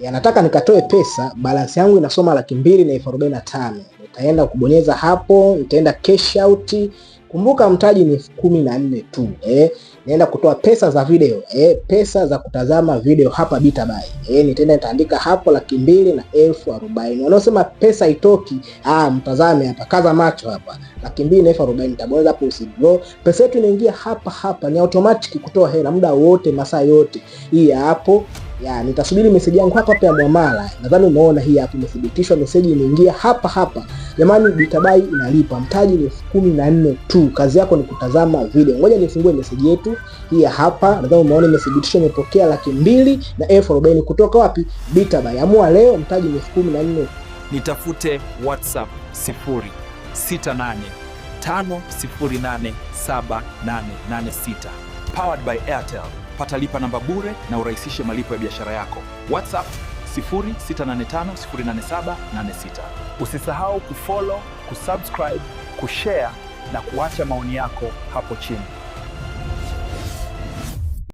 Nataka nikatoe pesa, balance yangu inasoma 245,000. Nitaenda kubonyeza hapo, nitaenda cash out. Kumbuka mtaji ni 14,000 tu. Naenda kutoa pesa za video, pesa za kutazama video hapa Bitabuy. Nitaenda nitaandika hapo 240,000. Wanaosema pesa itoki, mtazame hapa, kaza macho hapa. 240,000, nitabonyeza hapo withdraw. Pesa yetu inaingia hapa hapa, ni automatic kutoa hela muda wote, masaa yote. Hii hapo ya, nitasubiri message yangu hapa hapa ya muamala. Nadhani umeona hii hapo imethibitishwa, message imeingia hapa hapa. Jamani, Bitabuy inalipa, mtaji ni 14,000 tu. Kazi yako ni kutazama video. Ngoja nifungue message yetu hii hapa. Nadhani umeona imethibitishwa, imepokea 240,000 kutoka wapi? Bitabuy. Amua leo, mtaji ni 14,000. Nitafute WhatsApp 068 508 7886. Powered by Airtel. Pata lipa namba bure na urahisishe malipo ya biashara yako. WhatsApp 0685 087 86. Usisahau kufollow, kusubscribe, kushare na kuacha maoni yako hapo chini.